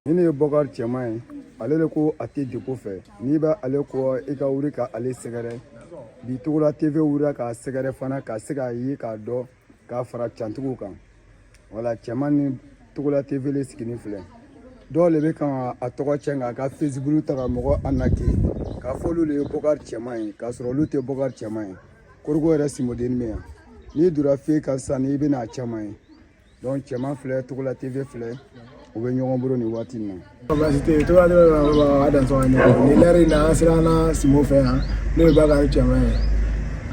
Ni ne ye Bɔkari Cɛman ye, ale de ko a tɛ deko fɛ. N'i bɛ ale kɔ, i ka wuli ka ale sɛgɛrɛ. Bi Togola TV wulila k'a sɛgɛrɛ fana, ka se k'a ye, k'a dɔn, k'a fara cantigiw kan. Wala Cɛman ni Togola TV le sigini filɛ. Dɔw le bɛ kan a tɔgɔ cɛn k'a ka Facebook ta ka mɔgɔ arnaquer k'a fɔ olu de ye Bɔkari Cɛman ye, k'a sɔrɔ olu tɛ Bɔkari Cɛman ye. Koroko yɛrɛ simodenni bɛ yan. N'i donna fe kan sisan, n'i bɛna a caman ye. Donc Cɛman filɛ, Togola TV filɛ, u bɛ ɲɔgɔn bolo nin waati in na. Baasi tɛ yen. Togola TV a dansɔgɔ ni nin lɛri in na, an sera an na Simo fɛ yan, n'o ye Bakari Cɛman ye.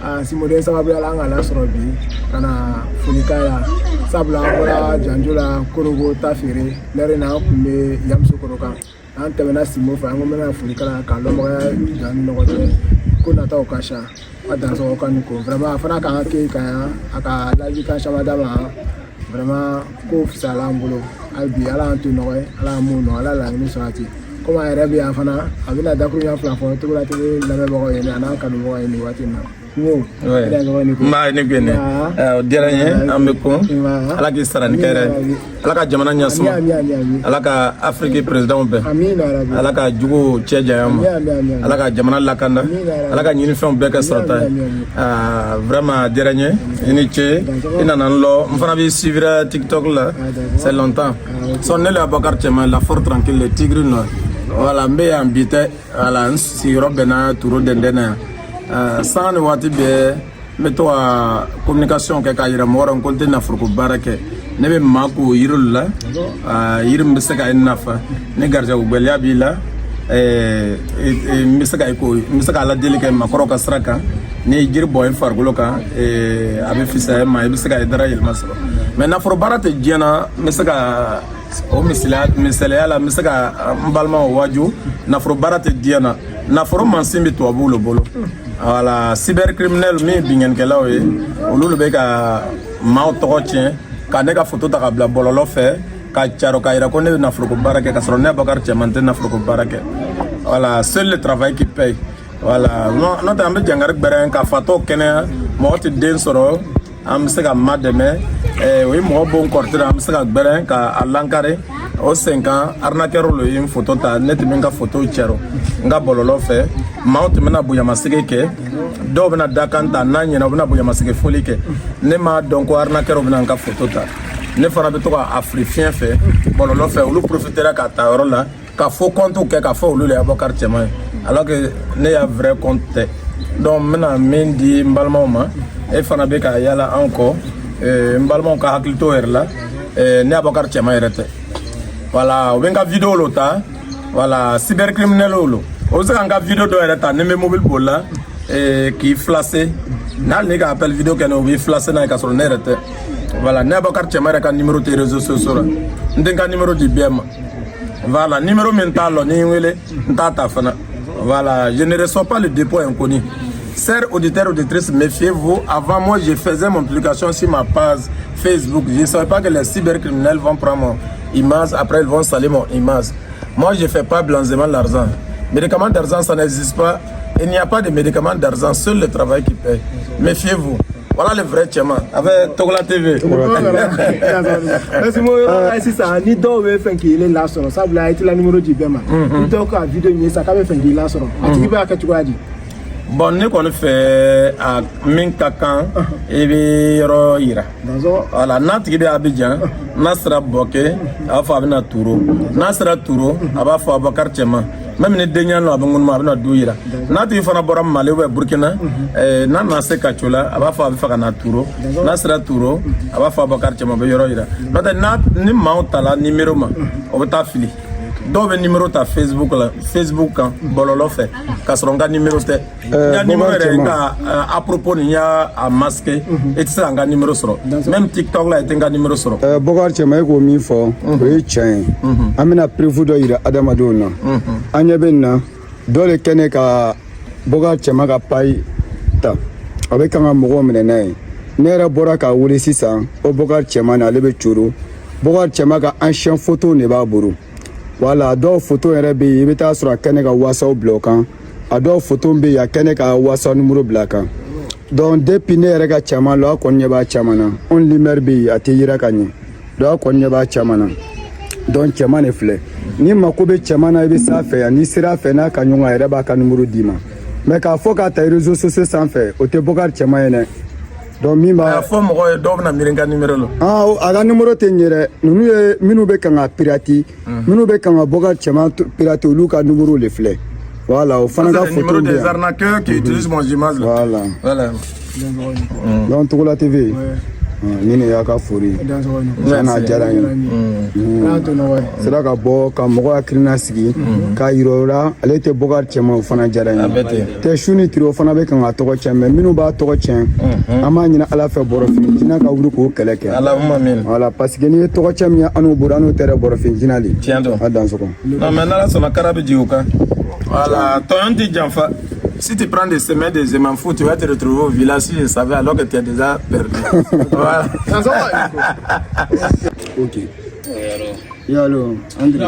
A Simoden sababuya la, an ka lasɔrɔ bi ka na foli k'a la, sabula an bɔra Janjo la, Korogo ta feere. Lɛri in na, an kun bɛ Yamusokoro kan, an tɛmɛna Simo fɛ. An ko n bɛna foli k'a la k'a lɔnbagaya dan ni ɲɔgɔn cɛ, ko nataw ka ca. A dansɔgɔ ka nin ko vraiment a fana k'an kɛ ka yan, a ka ladilikan caman d'a ma. Vraiment, ko fisayala an bolo. Hali bi, Ala y'an to ɲɔgɔn ye, Ala y'an mun nɔ, Ala laɲini sabati. Komi a yɛrɛ bɛ yan fana, a bɛna dakuruɲɛ 2 fɔ Togola TV lamɛnbagaw ye a n'a kanubagaw ye nin waati in na. N ko i dansɔgɔ ni ko. N b'a ne gɛnɛ. O diyara n ye, an bɛ kun. Ala k'i sara ni kɛrɛ ye, Ala ka jamana ɲɛ suma, Ala ka Afiriki présidentw bɛɛ, Ala ka juguw cɛ janya ma, Ala ka jamana lakanda, Ala ka ɲinifɛnw bɛɛ kɛ sɔrɔta ye. Vraiment, a diyara n ye, i ni ce, i nana n lɔ. N fana b'i suivre TikTok la, c'est longtemps. Son ne le Abakar Cɛman, la force tranquille, le tigre noir. Voilà, n bɛ yan bi tɛ. Voilà, n sigiyɔrɔ bɛnna Turo Dɛndɛn na yan. Sanga ni waati bɛɛ, n bɛ to ka communication kɛ k'a yira mɔgɔ la ko n tɛ nafoloko baara kɛ. Ne bɛ maa ko yiri la, yiri min bɛ se ka i nafa ni garijɛgɛ gwɛlɛya b'i la. N bɛ se ka i ko, n bɛ se ka ala deli kɛ maakɔrɔw ka sira kan. Ni ye jiri bɔn i farikolo kan, a bɛ fisaya i ma, i bɛ se ka i dara yɛlɛma sɔrɔ. Mais nafolo baara tɛ diɲɛ na. N bɛ se ka o misaliya, misaliya la, n bɛ se ka n balimaw waju, nafolo baara tɛ diɲɛ na. Nafolo mansin bɛ tubabuw le bolo. Wala cybercriminel min ye binkannikɛlaw ye, olu de bɛ ka maaw tɔgɔ tiɲɛ, ka ne ka foto ta ka bila bɔlɔlɔ fɛ, ka caro k'a yira ko ne bɛ nafoloko baara kɛ, ka sɔrɔ ne Bakari Cɛman tɛ nafoloko baara kɛ. Voilà, seul le travail qui paye. Voilà, n'o tɛ, an bɛ jangari gbɛrɛ ka fatɔ kɛnɛya, mɔgɔ tɛ den sɔrɔ, an bɛ se ka ma dɛmɛ. O ye mɔgɔ bon kɔrɔtɛ la, an bɛ se ka gbɛrɛ ka a lankari o sen kan. Arnaqueur lo ye n foto ta, ne tun bɛ n ka foto cɛrɔ n ka bɔlɔlɔ fɛ. Maaw tun bɛna bonyamasigi kɛ, dɔw bɛna dakan ta, n'a ɲɛna, u bɛna bonyamasigi foli kɛ. Ne m'a dɔn ko arnaqueur bɛna n ka foto ta. Ne fana bɛ to ka a fili fiɲɛ fɛ bɔlɔlɔ fɛ. Olu profitera k'a ta yɔrɔ la ka faux compte kɛ k'a fɔ olu de ye Abubakar Cɛman ye, alors que ne y'a vrai compte tɛ. Donc n bɛna min di n balimaw ma, e fana bɛ ka yala anw kɔ, n balimaw ka hakili to yɛrɛ la. Ne Abubakar Cɛman yɛrɛ tɛ. Voilà, u bɛ n ka vidéo lo ta. Voilà, cybercriminel lo, o bɛ se ka n ka vidéo dɔ yɛrɛ ta ni n bɛ mobili boli la, k'i flasher n'hali n'i ka appel vidéo kɛ ne, o b'i flasher n'a ye, k'a sɔrɔ ne yɛrɛ tɛ. Voilà, ne Abubakar Cɛman yɛrɛ ka numéro tɛ réseaux sociaux la. N tɛ n ka numéro di bɛɛ ma. Voilà, numéro min t'a lɔ, ni n wele, n t'a ta fana. Voilà, je ne reçois pas le dépôt inconnu. Chers auditeurs, auditrices, méfiez-vous. Avant, moi, je faisais mon publication sur ma page Facebook. Je ne savais pas que les cybercriminels vont prendre mon image, après ils vont salir mon image. Moi, je ne fais pas blanchiment d'argent. Médicament d'argent, ça n'existe pas. Il n'y a pas de médicament d'argent, seul le travail qui paye. Méfiez-vous. Voilà le vrai Tchema, avec Togola TV. Parce que mo yɔrɔ la sisan, ni dɔw bɛ fɛ k'i lasɔrɔ, sabula i t'i la numéro di bɛɛ ma, ni dɔw ka vidéo in ye sisan k'a bɛ fɛ k'i lasɔrɔ, a tigi b'a kɛ cogoya di? Bon, ne kɔni fɛ, a min ka kan, i bɛ yɔrɔ yira. Voilà, n'a tigi bɛ Abidjan, n'a sera Bɔkɛ, a b'a fɔ a bɛna Turo. N'a sera Turo, a b'a fɔ Abubakar Cɛman. Même ni den ɲɛ a bɛ ŋunuma, a bɛna du yira. N'a tigi fana bɔra Mali ou bien Burkina, n'a nana se Kacola, a b'a fɔ a bɛ fɛ ka na Turo. N'a sera Turo, a b'a fɔ Abubakar Cɛman, a bɛ yɔrɔ yira. N'o tɛ, n'a ni maaw tala numéro ma, o bɛ taa fili. Dɔw bɛ numéro ta Facebook la, Facebook kan, bɔlɔlɔ fɛ, k'a sɔrɔ n ka numéro tɛ. N ka numéro yɛrɛ, n ka à propos nin, n y'a a masqué, i tɛ se ka n ka numéro sɔrɔ. Même TikTok la, i tɛ n ka numéro sɔrɔ. Bɔkari Cɛman, e k'o min fɔ, o ye tiɲɛ ye. An bɛna preuve dɔ yira adamadenw na. An ɲɛ bɛ nin na, dɔ de kɛ ne ka Bɔkari Cɛman ka page ta, a bɛ kan ka mɔgɔw minɛ n'a ye. Ne yɛrɛ bɔra k'a wele sisan, o Bɔkari Cɛman na, ale bɛ coro. Bɔkari Cɛman ka ancien photo de b'a bolo. Wala dɔw photo yɛrɛ bɛ yen, i bɛ taa sɔrɔ a kɛnɛ ka WhatsApp bila o kan. A dɔw photo bɛ yen, a kɛnɛ ka WhatsApp numéro bila a kan. Donc depuis ne yɛrɛ ka caman lɔ, a kɔni ɲɛ b'a caman na. Anw lumière bɛ yen, a tɛ yira ka ɲɛ. Donc a kɔni ɲɛ b'a caman na. Donc Cɛman de filɛ. N'i mako bɛ cɛman na, i bɛ s'a fɛ yan. N'i sera a fɛ n'a ka ɲɔgɔn, a yɛrɛ b'a ka numéro d'i ma. Mais k'a fɔ k'a ta réseaux sociaux sanfɛ, o tɛ Bokari cɛman ye dɛ. Donc min A y'a b'a fɔ mɔgɔw ye, dɔw bɛna miiri n ka numéro la. Ah, a ka numéro tɛ nin ye dɛ. Ninnu ye minnu bɛ kan ka pirate, minnu bɛ kan ka Bokari cɛman pirate, olu ka numéro de filɛ. Voilà, o fana Ça, ka c'est le numéro photo bɛ des yan. arnaqueurs qui utilisent mon image là. Voilà. Voilà. Donc Togola TV, ni nin y'a ka foli ye. Tiɲɛ na, a diyara n ye. Ala to nɔgɔ ye. Sera ka bɔ ka mɔgɔ hakilina sigi k'a yira o la, ale tɛ Bokari cɛman, o fana diyara n A bɛ ye. ten. Tɛ su ni tile, o fana bɛ kan ka tɔgɔ tiɲɛ. Mais minnu b'a tɔgɔ tiɲɛ, an b'a ɲini Ala fɛ, bɔrɔfin jinɛ ka wuli k'o kɛlɛ kɛ. Allahumma amin. Voilà, parce que n'i ye tɔgɔ tiɲɛ min ye an n'o bolo, an n'o tɛ dɛ, bɔrɔfin jinɛ de. Tiɲɛ don. A dan sɔgɔ. Non, mais n'Ala sɔnna, kara bɛ jigin o kan. Voilà, tɔɲɔn tɛ janfa. Si tu prends des semaines, des je fous, tu vas te retrouver au village si je savais alors que tu es déjà perdu. Voilà. Ok. Yalo, André.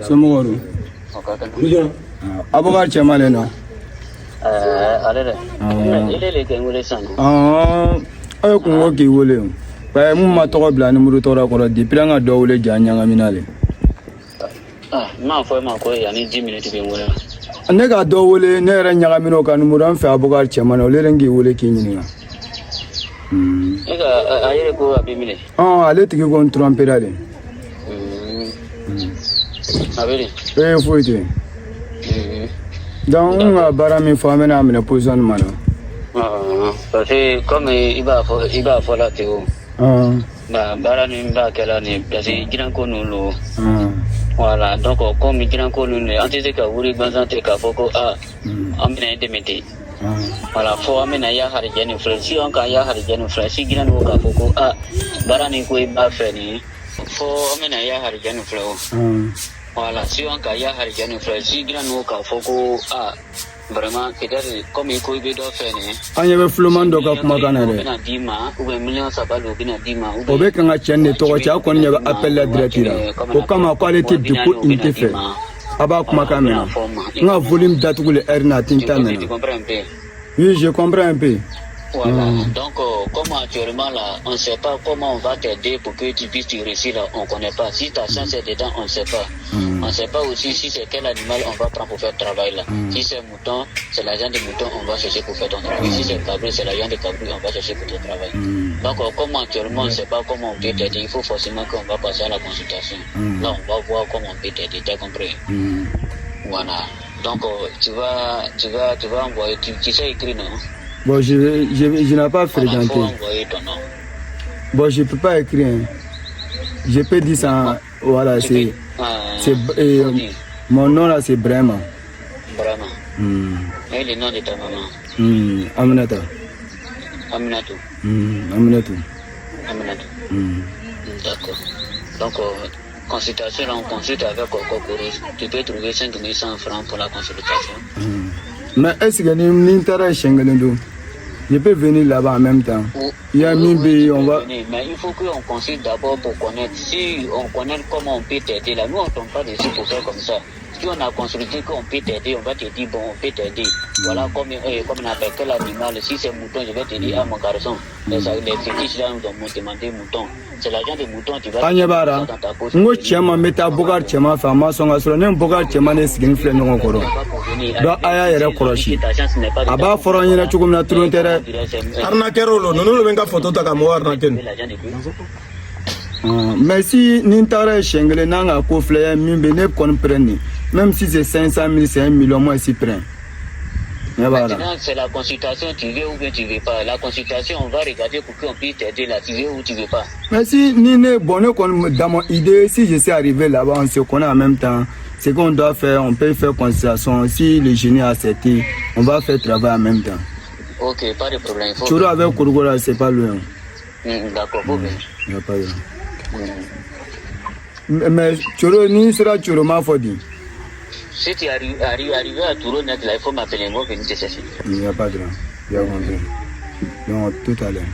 Somɔgɔw don? Abubakar cɛman de nɔ. Ale dɛ, ile le kɛ n wele sisan. Ɔn, aw ye kun ko k'i wele o. Parce que mun ma tɔgɔ bila numéro tɔgɔ kɔrɔ depuis an ka dɔ wele, ja ɲagamina le. Ah, n m'a fɔ e ma ko yanni 10 minutes bɛ n wele. Ne ka dɔ wele, ne yɛrɛ ɲagamina o ka numéro an fɛ Abubakar cɛman na, olu yɛrɛ k'i wele k'i ɲininka. E ka a yɛrɛ ko a bɛ minɛ. Ɔn, ale tigi ko n trompera de. A bɛ di? Ee, foyi tɛ yen. Donc n ka baara min fɔ, an bɛna minɛ position ma na. Parce que comme i b'a fɔ la ten o. Ɔn. Ba baara ni b'a kɛla nin, parce que jinako ninnu lo. Ɔn. Voilà, donc comme jinako ninnu, an tɛ se ka wuli gansan ten k'a fɔ ko aa, an bɛna i dɛmɛ ten. Ɔn. Voilà, fo an bɛna ya harijɛ nin filɛ. Si an ka ya harijɛ nin filɛ, si jinɛ ko k'a fɔ ko aa, baara nin ko i b'a fɛ nin, fo an bɛna ya harijɛ nin filɛ o. Ɔn. Voilà, si an ka ya harijɛ nin filɛ, si jinɛ ko k'a fɔ ko aa, vraiment, peut-être comme i ko i bɛ dɔ fɛ nin. An ɲɛ bɛ fuloman dɔ ka kumakan na O dɛ. bɛna d'i ma, ou bien miliyɔn 3 de o bɛna d'i ma. O bɛ kan ka cɛ nin de tɔgɔ cɛ. A kɔni ɲɛ bɛ appel la direct la. O kama ko ale tɛ deko in tɛ fɛ. A b'a kumakan mɛn. N ka volume datugu le heure na, a tɛ n ta mɛn. Tu comprends un peu? Oui, je comprends un peu. Voilà. Donc, comme actuellement là, on ne sait pas comment on va t'aider pour que tu puisses te réussir là, on ne connaît pas. Si ta chance est dedans, on ne sait pas. On ne sait pas aussi si c'est quel animal on va prendre pour faire le travail là. Si c'est mouton, c'est l'argent de mouton, on va chercher pour faire ton travail. Si c'est cabri, c'est l'argent de cabri, on va chercher pour ton travail. Donc, comme actuellement, on ne sait pas comment on peut t'aider, il faut forcément qu'on va passer à la consultation. Là, on va voir comment on peut t'aider, tu as compris? Voilà. Donc, tu vas envoyer, tu sais écrire, non? Bon, je n'ai pas Voilà, il faut fréquenté. Envoyer ton nom. Bon, je peux pas écrire, hein. Je peux dire ça. Voilà, Tu c'est. peux, C'est faut dire, mon nom là, c'est Brahma. Brahma. Et le nom de ta maman? Aminata. Aminatou. Aminatou. Aminatou. D'accord. Donc, consultation, là, on consulte avec Kokoro. Tu peux trouver 5100 francs pour la consultation. Mais est-ce que ni n taara siɲɛ kelen don, je peux venir là-bas en même temps? Il y a Oui, min bɛ oui, tu yen, on peux va. Venir, mais il faut qu'on consulte d'abord pour connaître. Si on connaît comment on peut t'aider, là, nous on ne tombe pas dessus pour faire comme ça. Si on a consulté qu'on peut t'aider, on va te dire, bon, on peut t'aider. Voilà, comme on appelle quel animal. Si c'est mouton, je vais te dire, ah, mon garçon, les fétiches là nous ont demandé mouton. C'est l'argent de mouton, tu vas An ɲɛ b'a la. Dans ta poche. N ko cɛ ma, n bɛ taa Bokari cɛman fɛ, a ma sɔn ka sɔrɔ ne ni Bokari cɛman de sigilen filɛ ɲɔgɔn kɔrɔ. Donc a y'a yɛrɛ kɔlɔsi. A b'a fɔra n ɲɛna cogo min na, tulon tɛ dɛ. Arnaqueur lo, ninnu de bɛ n ka photo ta ka mɔgɔw arnaquer nin. Ɔn, mais si ni n tagara yen siɲɛ kelen, n'an ka ko filɛ min bɛ ne kɔni prêt nin, même si c'est 500 000, c'est 1 million, moi je suis prêt. Ɲɛ b'a la. Maintenant, c'est la consultation, tu veux ou bien tu veux pas. La consultation, on va regarder pour qu'on puisse t'aider là. Tu veux ou tu veux pas. Mais si ni ne, bon, ne kɔni, dans mon idée, si je suis arrivé là-bas, on se connaît en même temps. Ce qu'on doit faire, on peut faire consultation. Si le génie a accepté, on va faire travail en même temps. Ok, pas de problème. Il faut. Tchoro avec Kourougola, c'est pas loin. D'accord, faut bien. Il y a pas de. Mais Tchoro, ni sera Tchoro m'a fɔ di. Si tu arrives à Touro net, là, il faut m'appeler, moi, venir te chercher. Il n'y a pas de. Bien compris. Donc, tout à l'heure.